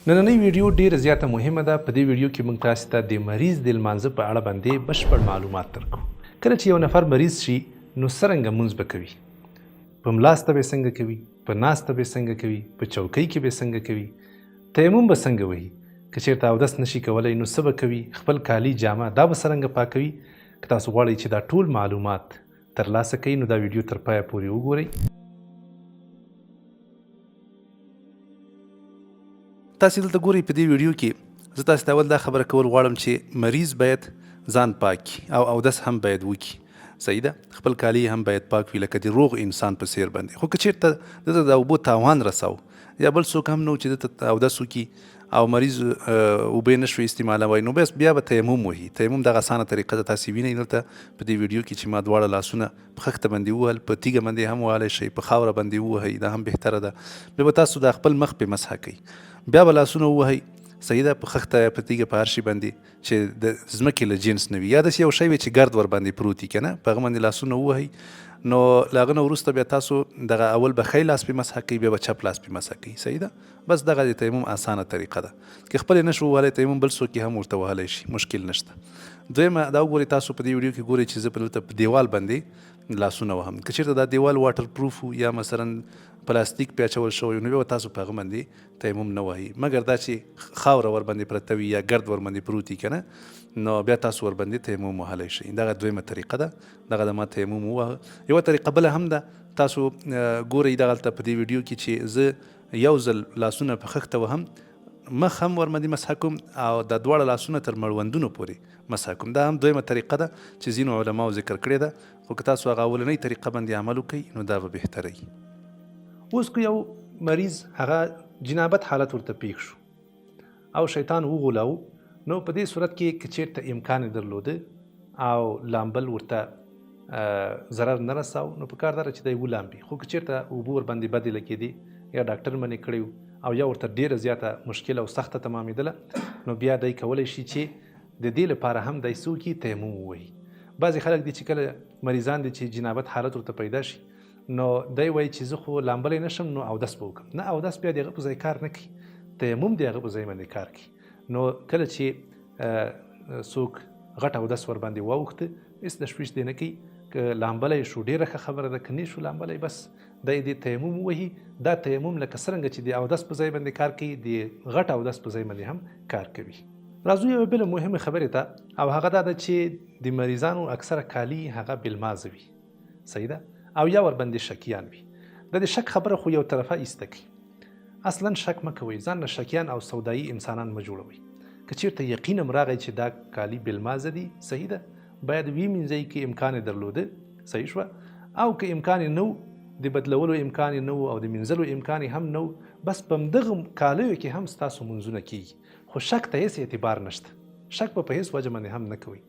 نننۍ ویډیو ډیره زیاته مهمه ده. په دې ویډیو کې موږ تاسو ته د مریض د لمانځه په اړه باندې بشپړ معلومات درکو. کله چې یو نفر مریض شي نو څرنګه مونځ به کوي، په ملاسته به څنګه کوي، په ناسته به څنګه کوي، په چوکۍ کې به څنګه کوي، تیمم به څنګه وهي، که چیرته اودس نشي کولی نو څه به کوي، خپل کالي جامه دا به څرنګه پاکوي. که تاسو غواړئ چې دا ټول معلومات ترلاسه کړئ نو دا ویډیو تر پایه پورې وګورئ. تاسو دلته ګورئ په دې ویډیو کې زه تاسو ته اول دا خبره کول غواړم چې مریض باید ځان پاک کړي او اودس هم باید وکړي. صحیح ده، خپل کالي هم باید پاک وي لکه د روغ انسان په څیر باندې. خو که چیرته ده ته د اوبو تاوان رساو یا بل څوک هم نه و چې ده ته اودس وکړي او مریض اوبه نه شوې استعمالوی نو بس بیا به تیمم وهي. تیمم دغه اسانه طریقه ده، تاسو وینئ دلته په دې ویډیو کې چې ما دواړه لاسونه په خښته باندې ووهل، په تیږه باندې هم وهلی شئ، په خاوره باندې ووهئ، دا هم بهتره ده. بیا به تاسو دا خپل مخ پې مسح کوئ، بیا به لاسونه ووهئ، صحیح ده، په خښته یا په تیږه په هر شي باندې چې د ځمکې له جنس نه وي یا داسې یو شی وي چې ګرد ورباندې پروت وي که نه، په هغه باندې لاسونه ووهئ. نو له هغه نه وروسته بیا تاسو دغه اول به ښی لاس پې مسح کوئ، بیا به چپ لاس پې مسح کوئ. صحیح ده، بس دغه د تیمم اسانه طریقه ده. که خپل یې نشو وهلی تیمم بل څوک یې هم ورته وهلی شي، مشکل نشته. دویمه دا وګورئ تاسو په دې ویډیو کې ګورئ چې زه په دلته په دیوال باندې لاسونه وهم. که چیرته دا دیوال واټر پروف یا مثلا پلاستیک پې اچول شوی نو بیا به تاسو په هغه باندې تیمم نه وهئ، مګر دا چې خاوره ورباندې پرته وي یا ګرد ورباندې پروت وي که نه نو بیا تاسو ورباندې تیمم وهلی شئ. دغه دویمه طریقه ده، دغه د ما تیمم ووهه. یوه طریقه بله هم ده، تاسو ګورئ دغلته په دې ویډیو کې چې زه یو ځل لاسونه په خښته وهم، مخ هم ورباندې مسح کوم او دا دواړه لاسونه تر مړوندونو پورې مسح کوم. دا هم دویمه طریقه ده چې ځینو علماو ذکر کړې ده، خو که تاسو هغه اولنۍ طریقه باندې عمل وکړئ نو دا به بهتره وي. اوس که یو مریض هغه جنابت حالت ورته پیښ شو او شیطان وغولاو نو په دې صورت کې که چیرته امکان یې درلوده او لامبل ورته ضرر نه رساو نو په کار داره چې دی ولامبي. خو که چیرته اوبه ورباندې بدې لګېدې یا ډاکټر منې کړی او یا ورته ډیره زیاته مشکل او سخته تمامېدله نو بیا دی کولی شي چې د دې لپاره هم دی څه وکړي، تیمم ووهي. بعضې خلک دي چې کله مریضان دي چې جنابت حالت ورته پیدا شي نو دی وایي چې زه خو لامبلی نه شم نو اودس به وکړم. نه، اودس بیا د هغه په ځای کار نه کوي، تیمم د هغه په ځای باندې کار کوي. نو کله چې څوک غټ اودس ورباندې واوښته هېڅ تشویش دی نه کوي، که لامبلی شو ډېره ښه خبره ده، که نه شو لامبلی بس دی دې تیمم ووهي. دا تیمم لکه څرنګه چې د اودس په ځای باندې کار کوي د غټ اودس په ځای باندې هم کار کوي. راځو یوې بله مهمې خبرې ته او هغه دا ده چې د مریضانو اکثره کالي هغه بلمازه وي، صحیح ده، او یا ورباندې شکیان وي. د دې شک خبره خو یو طرفه ایسته کوي. اصلا شک مه کوئ، ځان له شکیان او سودایي انسانان مه جوړوئ. که چیرته یقین هم راغی چې دا کالي بلمازه دي، صحیح ده، باید ویې مینځئ که امکان یې درلوده، صحیح شوه، او که امکان یې نه و، د بدلولو امکان یې نه و او د مینځلو امکان یې هم نه و، بس په همدغه کالیو کې هم ستاسو مونځونه کیږي. خو شک ته هیڅ اعتبار نشته، شک به په هیڅ وجه باندې هم نه کوئ.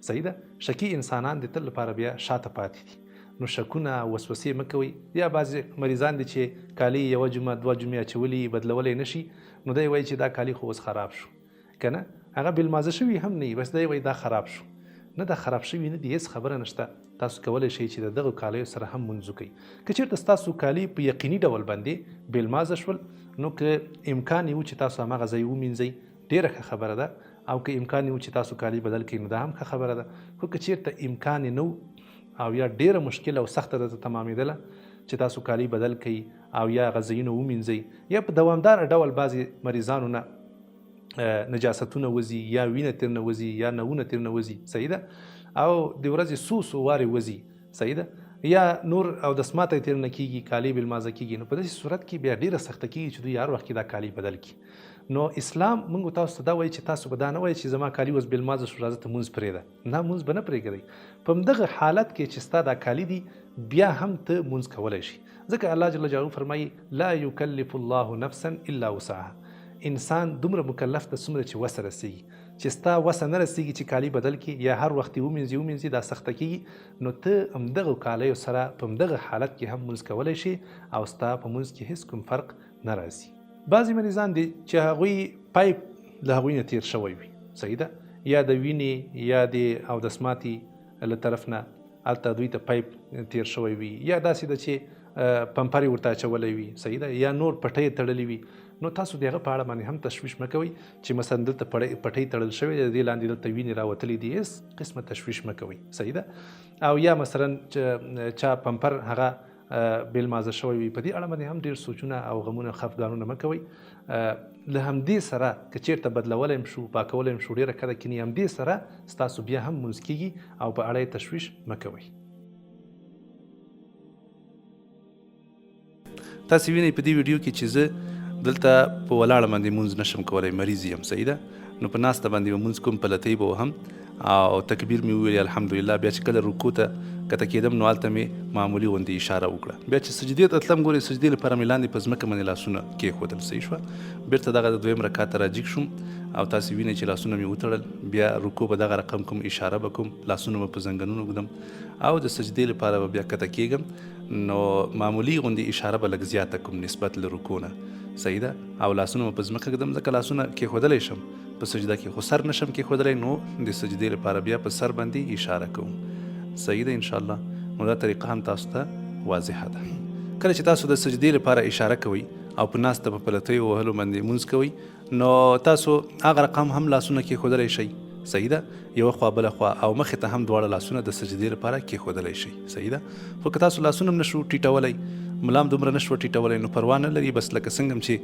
صحیح ده، شکي انسانان د تل لپاره بیا شاته پاتې دي، نو شکونه او وسوسې مه کوئ. یا بعضې مریضان دي چې کالي یې یوه جمعه دوه جمعې اچولي بدلولی نه شي، نو دی وایي چې دا کالي خو اوس خراب شو، که نه هغه بېلمازه شوي هم نه وي، بس دی وایي دا خراب شو. نه، دا خراب شوي نه دي، هېڅ خبره نشته، تاسو کولی شئ چې د دغو کالیو سره هم مونځ وکړئ. که چېرته ستاسو کالي په یقیني ډول باندې بېلمازه شول نو که امکان یې و چې تاسو هماغه ځای ومینځئ ډېره ښه خبره ده، او که امکان یې و چې تاسو کالي بدل کړئ نو دا هم ښه خبره ده. خو که چېرته امکان یې نه و او یا ډېره مشکل او سخته درته تمامېدله چې تاسو کالي بدل کړئ او یا هغه ځایونه ومینځئ، یا په دوامداره ډول بعضې مریضانو نه نجاستونه وځي یا وینه ترنه وځي یا نوونه ترنه وځي، صحیح ده، او د ورځې څو څو وارې وځي، صحیح ده، یا نور او دسماته یې ترنه کېږي، کالي بلمازه کېږي، نو په داسې صورت کې بیا ډېره سخته کېږي چې دوی هر وخت کې دا کالي بدل کړي. نو اسلام موږ تاسو ته دا وایي چې تاسو به دا نه وایي چې زما کالي اوس بلمازه شو راځه ته مونځ پرېږده، نه، مونځ به نه پرېږدئ. په همدغه حالت کې چې ستا دا کالي دي بیا هم ته مونځ کولی شي، ځکه الله جل جلاله فرمایي لا یکلف الله نفسا الا وسعها، انسان دومره مکلف ده څومره چې وسه رسیږي. چې ستا وسه نه رسیږي چې کالي بدل کړي یا هر وخت یې ومینځي ومینځي دا سخته کیږي، نو ته همدغو کالیو سره په همدغه حالت کې هم مونځ کولی شي او ستا په مونځ کې هیڅ کوم فرق نه راځي. بعضې مریضان دي چې هغوی پایپ له هغوی نه تیر شوی وي، صحیح ده، یا د وینې یا د اودسماتي له طرف نه هلته دوی ته پایپ تیر شوی وي، یا داسې ده چې پمپر یې ورته اچولی وي، صحیح ده، یا نور پټۍ یې تړلې وي. نو تاسو د هغه په اړه باندې هم تشویش مه کوئ چې مثلا دلته پټۍ تړل شوې ده، د دې لاندې دلته وینې راوتلې دي، هېڅ قسمه تشویش مه کوئ، صحیح ده. او یا مثلا چا پمپر هغه بې لمازه شوی وي، په دې اړه باندې هم ډېر سوچونه او غمونه خفګانونه مه کوئ. له همدې سره که چېرته بدلولی هم شو، پاکولی هم شو، ډېره ښه ده، کینې همدې سره ستاسو بیا هم مونځ کېږي او په اړه یې تشویش مه کوئ. تاسو وینئ په دې ویډیو کې چې زه دلته په ولاړه باندې مونځ نشم کولی، مریض یم، صحیح ده. نو په ناسته باندې به مونځ کوم، پلتۍ به وهم او تکبیر مې وویل الحمدلله. بیا چې کله رکوع ته کته کېدم نو هلته مې معمولي غوندې اشاره وکړه. بیا چې سجدې ته تلم، ګورئ سجدې لپاره مې لاندې په ځمکه باندې لاسونه کېښودل، صحیح شوه. بیرته دغه د دویم رکعت ته راجیګ شوم او تاسو وینئ چې لاسونه مې وتړل. بیا رکوع به دغه رقم کوم، اشاره به کوم، لاسونه به په زنګنونو ږدم او د سجدې لپاره به بیا کته کېږم، نو معمولي غوندې اشاره به لږ زیاته کوم نسبت له رکوع نه، صحیح ده. او لاسونه به په ځمکه ږدم، ځکه لاسونه کېښودلی شم په سجده کې، خو سر نشم کېښودلی، نو د سجدې لپاره بیا په سر باندې اشاره کوم، صحیح ده انشاءالله. نو دا طریقه هم تاسو ته واضحه ده. کله چې تاسو د سجدې لپاره اشاره کوئ او په ناسته په پلتیو وهلو باندې لمونځ کوئ، نو تاسو هغه رقم هم لاسونه کېښودلی شئ، صحیح ده، یوه خوا بله خوا او مخې ته هم دواړه لاسونه د سجدې لپاره کېښودلی شئ، صحیح ده. خو که تاسو لاسونه هم نشو ټیټولی، ملا هم دومره نشوه ټیټولی، نو پروا نه لري، بس لکه څنګه چې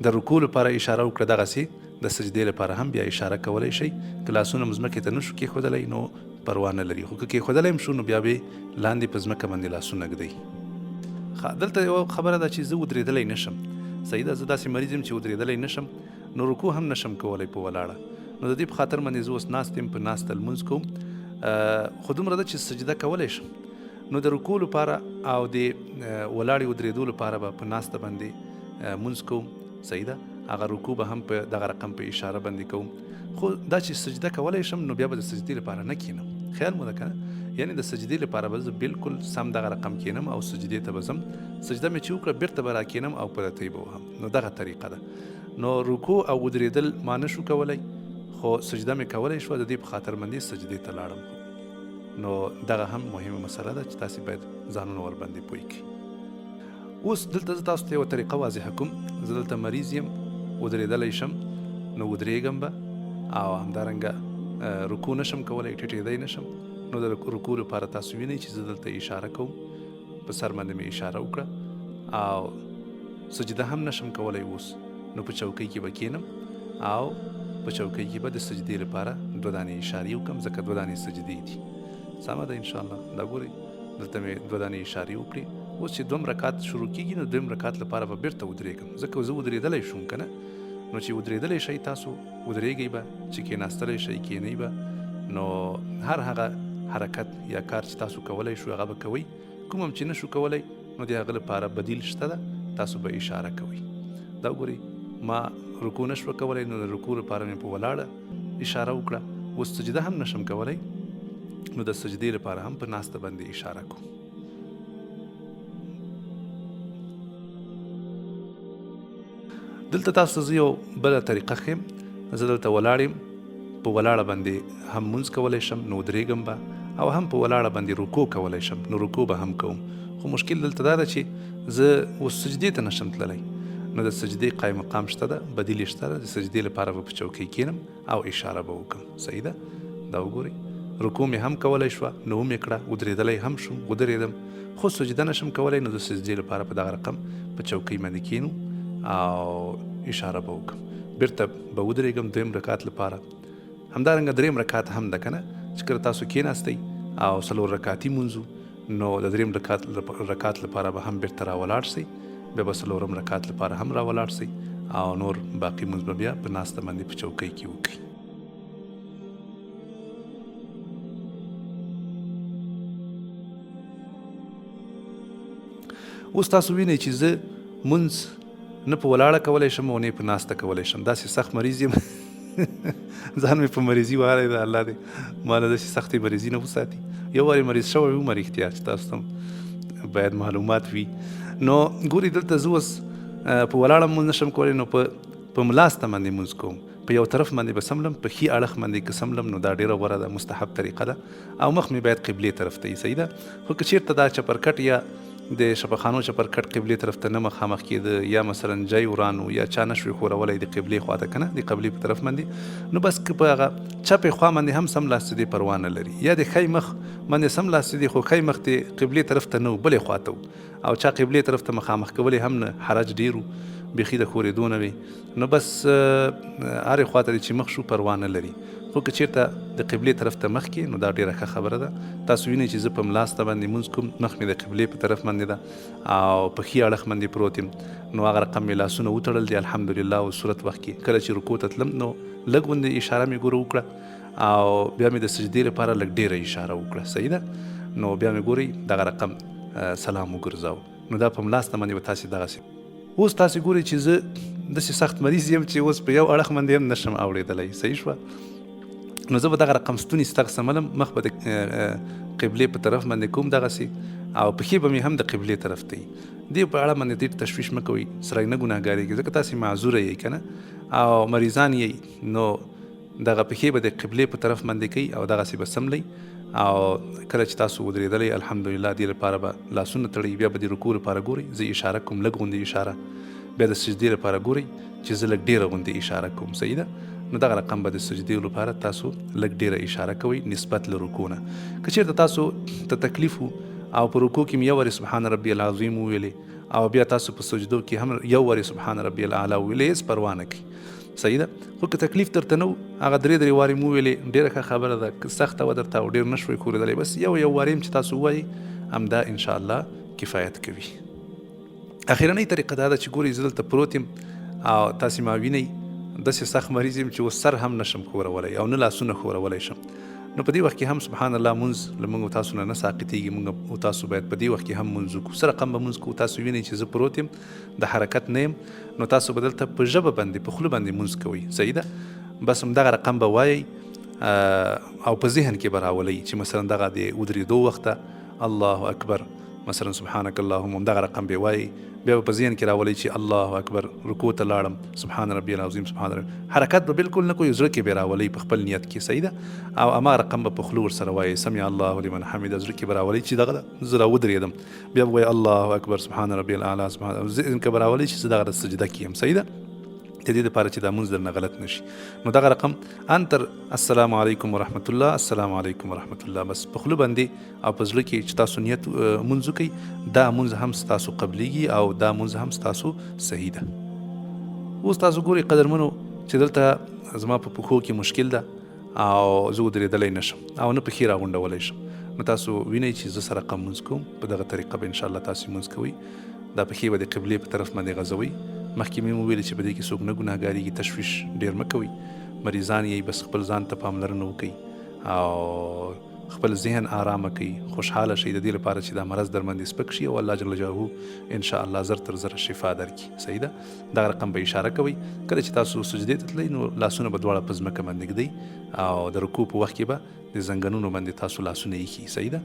د رکوع لپاره اشاره وکړه دغسې د سجدې لپاره هم بیا اشاره کولی شئ. که لاسونه هم ځمکې ته نشو کېښودلی نو پروا نه لري، خو که کېښودلی هم شو نو بیا به لاندې په ځمکه باندې لاسونه ږدئ. ښه، دلته یوه خبره ده چې زه ودرېدلی نشم، صحیح ده، زه داسې مریض یم چې ودرېدلی نشم، نو رکوع هم نشم کولی په ولاړه، نو د دې په خاطر باندې زه اوس ناست یم، په ناسته لمونځ کوم، خو دومره ده چې سجده کولی شم. نو د رکوع لپاره او د ولاړې ودرېدو لپاره به په ناسته باندې مونځ کوم، صحیح ده. هغه رکوع به هم په دغه رقم په اشاره باندې کوم، خو دا چې سجده کولی شم نو بیا به د سجدې لپاره نه کینم، خیال مو ده که نه؟ یعنی د سجدې لپاره به زه بالکل سم دغه رقم کینم او سجدې ته به ځم، سجده مې چې وکړه بیرته به راکینم او پلتۍ به وهم، نو دغه طریقه ده. نو رکوع او ودرېدل ما نشو کولی، خو سجده مې کولی شوه، د دې په خاطر باندې سجدې ته لاړم. نو دغه هم مهمه مسله ده چې تاسې باید ځانونه ورباندې پوه کړئ. اوس دلته زه تاسو ته یوه طریقه واضحه کوم. زه دلته مریض یم، ودرېدلی شم نو ودرېږم به، او همدارنګه رکوع نشم کولی، ټیټېدی نشم، نو د رکوع لپاره تاسو وینئ چې زه دلته اشاره کوم، په سر باندې مې اشاره وکړه، او سجده هم نشم کولی اوس، نو په چوکۍ کې به کینم او په چوکۍ کې به د سجدې لپاره دوه دانې اشارې وکړم، ځکه دوه دانې سجدې دي. سمه ده انشاءالله. دا ګورئ دلته مې دوه دانې اشارې وکړې. اوس چې دوم رکعت شروع کیږي نو دویم رکعت لپاره به بیرته ودرېږم، ځکه زه ودرېدلی شوم که نه. نو چې ودرېدلی شئ تاسو ودرېږئ به، چې کېناستلی شئ کېنئ به. نو هر هغه حرکت یا کار چې تاسو کولی شو هغه به کوئ، کوم هم چې نشو کولی نو د هغه لپاره بدیل شته ده، تاسو به اشاره کوئ. دا وګورئ ما رکوع نشوه کولی، نو د رکوع لپاره مې په ولاړه اشاره وکړه. اوس سجده هم نشم کولی، نو د سجدې لپاره هم په ناسته باندې اشاره کوم. دلته تاسو ته زه یو بله طریقه ښیم. زه دلته ولاړ یم، په ولاړه باندې هم مونځ کولی شم نو ودرېږم به، او هم په ولاړه باندې رکوع کولی شم نو رکوع به هم کوم. خو مشکل دلته دا ده چې زه اوس سجدې ته نشم تللی، نو د سجدې قایم مقام شته ده، بدیل یې شته ده، د سجدې لپاره به په چوکۍ کینم او اشاره به وکړم. صحیح ده. دا وګورئ رکوع مې هم کولی شوه نو ومې کړه، ودرېدلی هم شوم، ودرېدم، خو سجده نشم کولی، نو د سجدې لپاره په دغه رقم په چوکۍ باندې کینو او اشاره به وکړم، بیرته به ودرېږم دویم رکعت لپاره. همدارنګه دریم رکعت هم ده که نه، چې کله تاسو کیناستئ او څلور رکعتي مونځ نو د دریم رکعت لپاره به هم بیرته راولاړ شئ، بیا به څلورم رکعت لپاره هم راولاړ شئ او نور باقي مونځ به بیا په ناسته باندې په چوکۍ کې وکړئ. اوس تاسو وینئ چې زه مونځ نه په ولاړه کولی شم او نه په ناسته کولی شم، داسې سخت مریض یم، ځان مې په مریضي وهلی ده، الله دې ما له داسې سختې مریضي نه وساتي. یو وارې مریض شوی وم رښتیا چې تاسو ته باید معلومات وي. نو ګوري دلته زه اوس په ولاړه مونځ نشم کولی، نو په ملاسته باندې مونځ کوم، په یو طرف باندې به سملم، په ښي اړخ باندې که سملم نو دا ډېره غوره ده، مستحب طریقه ده، او مخ مې باید قبلې طرف ته وي. صحیح ده. خو که چېرته دا چپرکټ یا د شفاخانو چپرکټ قبلې طرف ته نه مخامخ کېده، یا مثلا جای وران و، یا چا نه شوی ښورولی د قبلې خوا ته، کنه د قبلې په طرف باندې، نو بس که په هغه چپې خوا باندې هم سم لاستې دی پروا نه لري، یا د ښی مخ باندې سم لاستې دی خو ښی مخ د قبلې طرف ته نه و، بلې خوا ته و، او چا قبلې طرف ته مخامخ کولې هم نه، حرج ډېر و، بیخي د ښورېدو نه وې، نو بس هرې خوا ته دې چې مخ شو پروا نه لري، خو که چېرته د قبلې طرف ته مخ کې نو دا ډېره ښه خبره ده. تاسو وینئ چې زه په ملاسته باندې لمونځ کوم، مخ مې د قبلې په طرف باندې ده او په ښي اړخ باندې پروت یم، نو هغه رقم مې لاسونه وتړل دي الحمدلله. او سورت وخت کې کله چې رکوع ته تلم نو لږ غوندې اشاره مې ګوره وکړه او بیا مې د سجدې لپاره لږ ډېره اشاره وکړه، صحیح ده. نو بیا مې ګورئ دغه رقم سلام وګرځاوه. نو دا په ملاسته باندې به تاسې دغسې. اوس تاسې ګورئ چې زه داسې سخت مریض یم چې اوس په یو اړخ باندې هم نشم اوړېدلی، صحیح شوه. نو زه به دغه رقم ستوني ستغ سملم، مخ به د قبلې په طرف باندې کوم دغسې، او پښې به مې هم د قبلې طرف ته وي. دې په اړه باندې ډېر تشویش مه کوئ، سړی نه ګناهګارېږي، ځکه تاسې معذوره یئ که نه او مریضان یئ، نو دغه پښې به د قبلې په طرف باندې کوي او دغسې به څملئ. او کله چې تاسو ودرېدلی الحمدلله دې لپاره به لاسونه تړئ، بیا به د رکوع لپاره ګورئ، زه اشاره کوم لږ غوندې اشاره، بیا د سجدې لپاره ګورئ چې زه لږ ډېره غوندې اشاره کوم، صحیح ده. نو دغه رقم به د سجدې لپاره تاسو لږ ډېره اشاره کوئ نسبت له رکوع نه. که چېرته تاسو ته تکلیف وو او په رکوع کې مې یو وارې سبحان ربي العظیم وویلې او بیا تاسو په سجدو کې هم یو وارې سبحان ربي الاعلی وویلې، هېڅ پروا نه کوي، صحیح ده. خو که تکلیف درته نه و هغه درې درې وارې مو وویلې ډېره ښه خبره ده، که سخته وه درته او ډېر نه شوئ ښورېدلی بس یو یو وارې هم چې تاسو ووایئ همدا انشاءالله کفایت کوي. اخرنۍ طریقه دا ده چې ګورئ زه دلته پروت یم او تاسې ما وینئ، داسې سخت مریض یم چې اوس سر هم نشم ښورولی او نه لاسونه ښورولی شم، نو په دې وخت کې هم سبحان الله مونځ له موږ او تاسو نه نه ساقطېږي. موږ او تاسو باید په دې وخت کې هم مونځ وکړو. څه رقم به مونځ کوو؟ تاسو وینئ چې زه پروت یم، د حرکت نه یم، نو تاسو به دلته په ژبه باندې په خوله باندې مونځ کوئ، صحیح ده. بس همدغه رقم به وایئ او په ذهن کې به راولئ چې مثلا دغه د ودرېدو وخت الله اکبر، مثلا سبحانک اللهم، همدغه رقم به وایئ. بیا به په ذهن کې راولئ چې الله اکبر، رکوع ته لاړم، سبحان ربي العظیم، سبحان ربي، حرکت به بالکل نه کوئ، زړه کې به راولئ په خپل نیت کې، صحیح ده. او هماغه رقم به په خوله ورسره وایئ سمع الله لمن حمده، زړه کې به راولئ چې دغه ده زه راودرېدم، بیا به وایئ الله اکبر، سبحان ربي الاعلی، سبحان، ذهن کې به راولئ چې زه دغه سجده کې یم، صحیح ده. د دې لپاره چې دا مونځ درنه غلط نشي. نو دغه رقم ان تر السلام علیکم ورحمت الله، السلام علیکم ورحمت الله، بس په خوله باندې او په زړه کې چې تاسو نیت مونځ وکړئ دا مونځ هم ستاسو قبلیږي او دا مونځ هم ستاسو صحیح ده. اوس تاسو ګورئ قدرمنو چې دلته زما په پښو کې مشکل ده او زه ودرېدلی نه شم او نه پښې راغونډولی شم، نو تاسو وینئ چې زه سره رقم مونځ کوم. په دغه طریقه به انشاءالله تاسو مونځ کوئ. دا پښې به د قبلې په طرف باندې غځوئ. مخکې مې وویل چې په دې کې څوک نه ګناهګارېږي، تشویش ډېر مه کوئ، مریضان یئ بس خپل ځان ته پاملرنه وکړئ او خپل ذهن آرامه کړئ، خوشحاله شئ، د دې لپاره چې دا مرض در باندې سپک شي او الله جل جلاله ان شاء الله زر تر زره شفا درکړي، صحیح ده. دغه رقم به اشاره کوئ. کله چې تاسو سجدې ته تلئ نو لاسونه به دواړه په ځمکه باندې ږدئ او د رکوع په وخت کې به د زنګنونو باندې تاسو لاسونه ایښي، صحیح ده.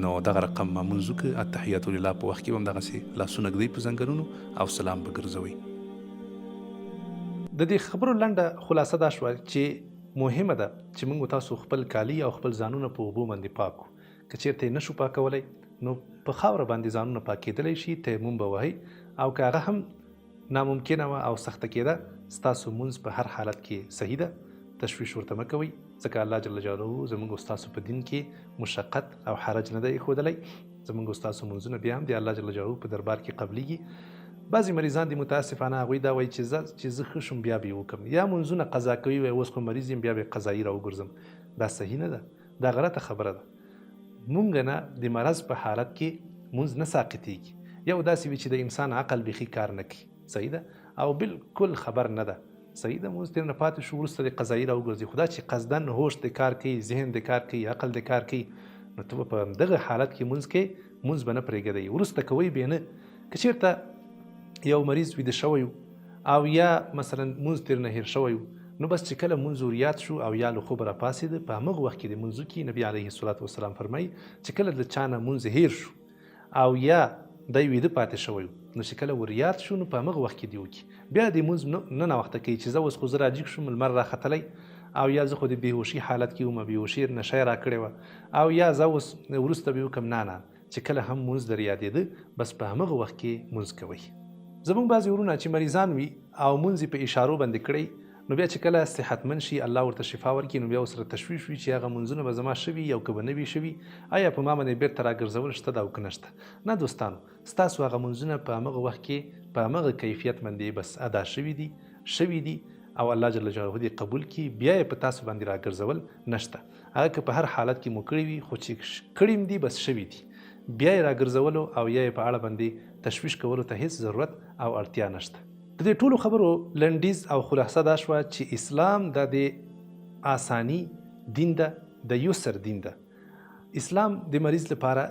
نو دغه رقم ما مونځ وکړ، التحیات لله په وخت کې به هم دغسې لاسونه ږدئ په زنګنونو او سلام به ګرځوئ. د دې خبرو لنډه خلاصه دا شوه چې مهمه ده چې موږ او تاسو خپل کالي او خپل ځانونه په اوبو باندې پاک کړو. که چېرته یې نه شو پاکولی نو په خاوره باندې ځانونه پاکېدلی شي، تیمم به وهئ، او که هغه هم ناممکنه وه او سخته کېده ستاسو مونځ په هر حالت کې صحیح ده، تشویش ورته مه کوئ، ځکه الله جل جلاله زموږ او ستاسو په دین کې مشقت او حرج نه دی ایښودلی. زموږ او ستاسو مونځونه بیا هم د الله جل جلاله په دربار کې قبلیږي. بعضې مریضان دي متاسفانه هغوی دا وایي چې زه چې زه ښه شوم بیا به یې وکړم، یا مونځونه قضا کوي وایي اوس خو مریض یم بیا به یې قضایي راوګرځم. دا صحیح نه ده، دا غلطه خبره ده. مونږ نه د مرض په حالت کې مونځ نه ساقطیږي. یو داسې وي چې د انسان عقل بیخي کار نه کوي، صحیح ده، او بالکل خبر نه ده، صحیح ده، مونځ ترې نه پاتې شو وروسته د قضایي راوګرځي. خو دا چې قصداً هوش د کار کوي، ذهن د کار کوي، عقل د کار کوي، نو ته به په همدغه حالت کې مونځ کوې، مونځ به نه پرېږدئ، وروسته کوئ به نه. که چېرته یو مریض ویده شوی او یا مثلا مونځ ترې نه هېر شوی، نو بس چې کله مونځ ور یاد شو او یا له خوبه راپاڅېده په همغه وخت کې د مونځ وکړي. نبي علیه الصلاة والسلام فرمایي چې کله له چا نه مونځ هېر شو او یا دی ویده پاتې شوی نو چې کله ور یاد شو نو په همغه وخت کې دې وکړي، بیا دې مونځ نه ناوخته کوي چې زه اوس خو زه راجیګ شوم لمر راختلی او یا زه خو د بېهوشي حالت کې وم، بېهوشي نشه یې راکړې وه او یا زه اوس وروسته به یې وکړم. نه نه، چې کله هم مونځ در یادېده بس په همغه وخت کې مونځ کوئ. زمونږ بعضې ورونه چې مریضان وي او مونځ یې په اشارو باندې کړی نو بیا چې کله صحتمند شي الله ورته شفا ورکړي نو بیا ورسره تشویش وي چې هغه مونځونه به زما شوي او که به نه وي شوي، ایا په ما باندې بیرته راګرځول شته ده او که نشته؟ نه دوستانو ستاسو هغه مونځونه په همغه وخت کې په همغه کیفیت باندې بس ادا شوي دي شوي دي او الله جل جلاله دې قبول کړي، بیا یې په تاسو باندې راګرځول نشته. هغه که په هر حالت کې مو کړي وي خو چې کړي دي بس شوي دي، بیا یې راګرځولو او یا یې په اړه باندې تشویش کولو ته هیڅ ضرورت او اړتیا نشته. د دې ټولو خبرو لنډیز او خلاصه دا شوه چې اسلام دا د آسانی دین ده، د یسر دین ده. اسلام د مریض لپاره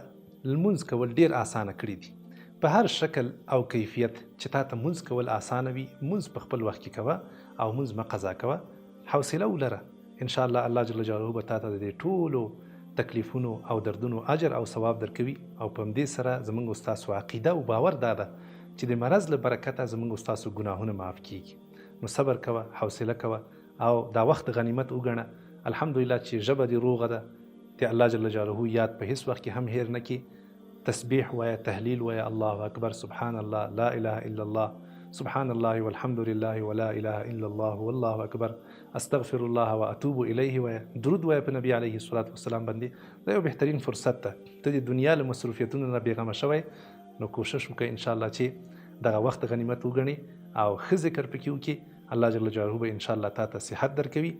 لمونځ کول ډیر آسانه کړي دي. په هر شکل او کیفیت چې تا ته مونځ کول آسانه وي مونځ په خپل وخت کې کوه او مونځ مه قضا کوه، حوصله ولره ان شاء الله الله جل جلاله به تاته د دې ټولو تکلیفونو او دردونو اجر او ثواب درکوي او په همدې سره زمونږ او ستاسو عقیده او باور دا ده چې د مرض له برکته زمونږ او ستاسو ګناهونه معاف کیږي. نو صبر کوه، حوصله کوه او دا وخت غنیمت وګڼه. الحمدلله چې ژبه دې روغه ده، د الله جل جلاله یاد په هیڅ وخت کې هم هیر نه کې. تسبیح وایه، تهلیل وایه، الله اکبر، سبحان الله، لا اله الا الله، سبحان الله والحمد لله ولا اله الا الله والله اکبر، استغفر الله واتوب الیه وایه، درود وایه په نبی علیه الصلاة والسلام باندې. دا یو بهترین فرصت ده، ته د دنیا له مصروفیتونو نه بېغمه شوی، نو کوشش وکړه ان شاء الله چې دغه وخت غنیمت وګڼې او ښه ذکر پکې وکړې. الله جل جلاله به ان شاء الله تا ته صحت درکوي.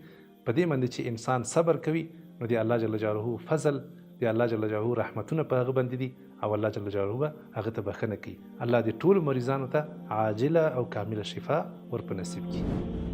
په دې باندې چې انسان صبر کوي نو د الله جل جلاله فضل، د الله جل جلاله رحمتونه په هغه باندې دي او الله جل جلاله به هغه ته بخښنه کوي. الله دې ټولو مریضانو ته عاجله او کامله شفا ور په نصیب کړي.